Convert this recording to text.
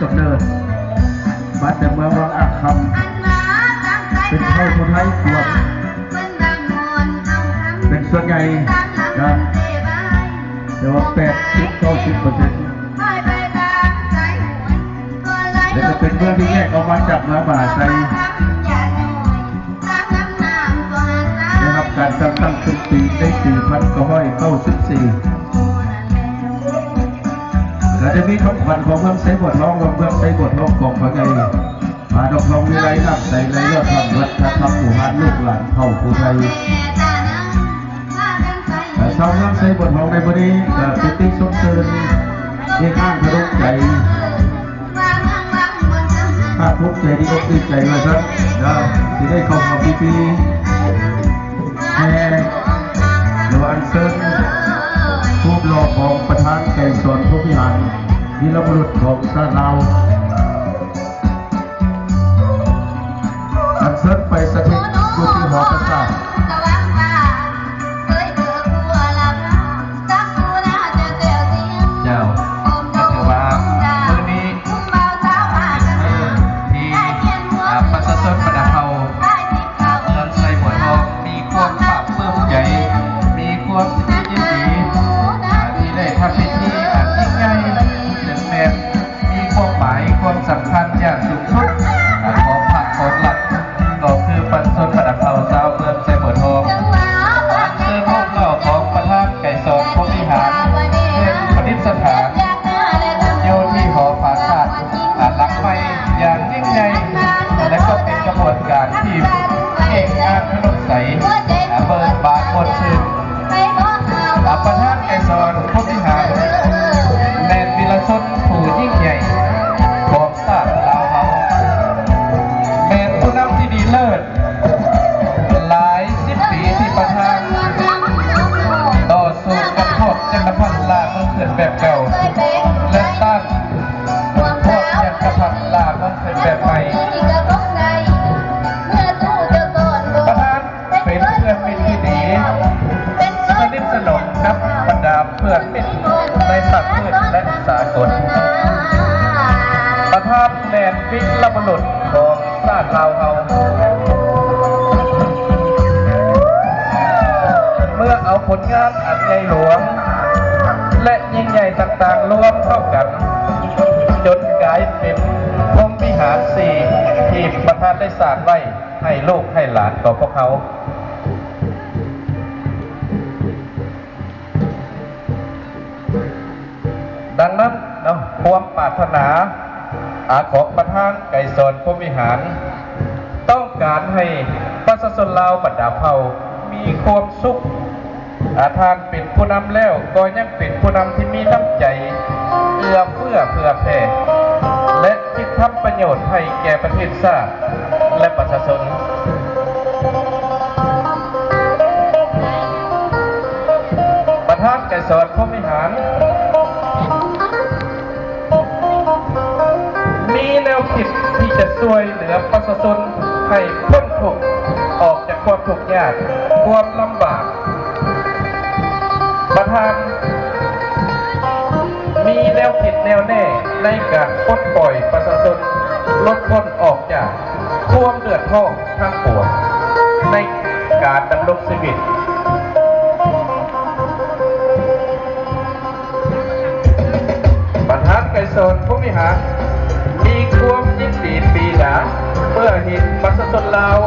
ກຳເນີດ ມາແຕ່ເມືອງວັງອາຄຳ ເປັນເຜົ່າຜູ້ໄທກວມ ເປັນສ່ວນໃຫຍ່ນະ ແຕ່ວ່າແປດສິບເກົ້າສິບເປີເຊັນ ແລະ ກໍເປັນເມືອງທີ່ແຍກອອກມາຈາກເມືອງມະຫາໄຊ ໄດ້ຮັບການຈັດຕັ້ງຂຶ້ນປີ ໃນປີພັນເກົ້າຮ້ອຍເກົ້າສິບສີ່ ແລະ ໄດ້ມີຄຳຂວັນຂອງເມືອງໄຊບົວທອງ ວ່າເມືອງໄຊບົວທອງຂອງພະໃຫຍ່ ພາດອກທອງວິໄລ ນ້ຳໃສໄຫຼລອດ ທຳວັດທະນະທຳ ບູຮານລູກຫຼານເຜົ່າຜູ້ໄທ ແລະ ຊາວເມືອງໄຊບົວທອງໃນມື້ນີ້ ກໍປິຕິຊົມຊື່ນ ເອກຮ້າງທະນົງໃຈ ພາກພູມໃຈ ດີອົກດີໃຈວ່າຊັ້ນເນາະ ທີ່ໄດ້ເຂົ້າຮ່ວມພິທີແຫ່ ຫຼືວ່າອັນເຊີນຮູບຫຼໍ່ຂອງປະທານໄກສອນ ພົມວິຫານ ວີລະບຸລຸດຂອງຊາດລາວ ອັນເຊີນໄປສະຖິດຢູ່ທີ່ຫໍປາສາດ ເຈົ້າ ກໍຖືວ່າມື້ນີ້ເປັນມື້ທີ່ ອາ ປະຊາຊົນບັນດາເຜົ່າເມືອງໄຊບົວທອງ ມີຄວາມພາກພູມໃຈ ມີຄວາມຍິນດີ ອາ ທີ່ໄດ້ທຳພິທີອັນຍິ່ງໃຫຍ່ ເຊິ່ງແມ່ນມີຄວາມໝາຍຄວາມສຳຄັນຢ່າງສູງສຸດ ອາ ຂອງພັກຂອງລັດ ກໍຄືປະຊາຊົນບັນດາເຜົ່າຊາວເມືອງໄຊບົວທອງ ອັນເຊີນຮູບຫຼໍ່ຂອງປະທານໄກສອນ ພົມວິຫານ ເຊິ່ງປະດິດສະຖານຢູ່ທີ່ຫໍປາສາດ ອາ ຫຼັງໃໝ່ຢ່າງຍິ່ງໃຫຍ່ ແລະ ກໍເປັນຂະບວນການທີ່ເອກອາກຂະໜົກໃສ ອາ ເບີກບານມ່ວນຊື່ນ. ອາ ປະທານໄກສອນ ພົມວິຫານ ແມ່ນວິລະຊົນຜູ້ຍິ່ງໃຫຍ່ຂອງຊາດລາວເຮົາ ແມ່ນຜູ້ນຳທີ່ດີເລີດ ຫຼາຍສິບປີທີ່ປະທານຕໍ່ສູ້ກັບພວກຈັກກະພັດລ່າເມືອງຂຶ້ນແບບເກົ່າ ແລະ ຕ້ານພວກຈັກກະພັດລ່າເມືອງຂຶ້ນແບບໃໝ່. ປະທານ ເປັນເພື່ອນມິດທີ່ດີ ສະໜິດສະໜົມກັບບັນດາເພື່ອນມິດໃນພາກພື້ນ ແລະ ສາກົນ. ປະທານແມ່ນວິລະບຸລຸດຂອງຊາດລາວເຮົາ ເມື່ອເອົາຜົນງານອັນໃຫຍ່ຫຼວງ ແລະ ຍິ່ງໃຫຍ່ຕ່າງໆລວມເຂົ້າກັນ ຈົນກາຍເປັນພົມວິຫານສີ່ ທີ່ປະທານໄດ້ສ້າງໄວ້ ໃຫ້ລູກໃຫ້ຫຼານຂອງພວກເຮົາ. ດັ່ງນັ້ນເນາະ ຄວາມປາດຖະໜາ ອາ ຂອງປະທານໄກສອນ ພົມວິຫານ ຕ້ອງການໃຫ້ປະຊາຊົນລາວບັນດາເຜົ່າມີຄວາມສຸກ. ອາ ທ່ານເປັນຜູ້ນຳແລ້ວ ກໍຍັງເປັນຜູ້ນຳທີ່ມີນ້ຳໃຈເອື້ອເຟື້ອເຜື່ອແຜ່ ແລະ ຄິດທຳປະໂຫຍດໃຫ້ແກ່ປະເທດຊາດ ແລະ ປະຊາຊົນ. ປະທານໄກສອນ ພົມວິຫານ ມີແນວຄິດທີ່ຈະຊ່ວຍເຫຼືອປະຊາຊົນໃຫ້ພົ້ນທຸກ ອອກຈາກຄວາມທຸກຍາກ ຄວາມລຳບາກ. ປະທານມີແນວຄິດແນວແນ່ໃນການປົດປ່ອຍປະຊາຊົນ ຫຼຸດພົ້ນອອກຈາກຄວາມເດືອດຮ້ອນທັງປວງ ໃນການດຳລົງຊີວິດ. ປະທານໄກສອນ ພົມວິຫານ ມີຄວາມຍິນດີປີດາ ເມື່ອເຫັນປະຊາຊົນລາວ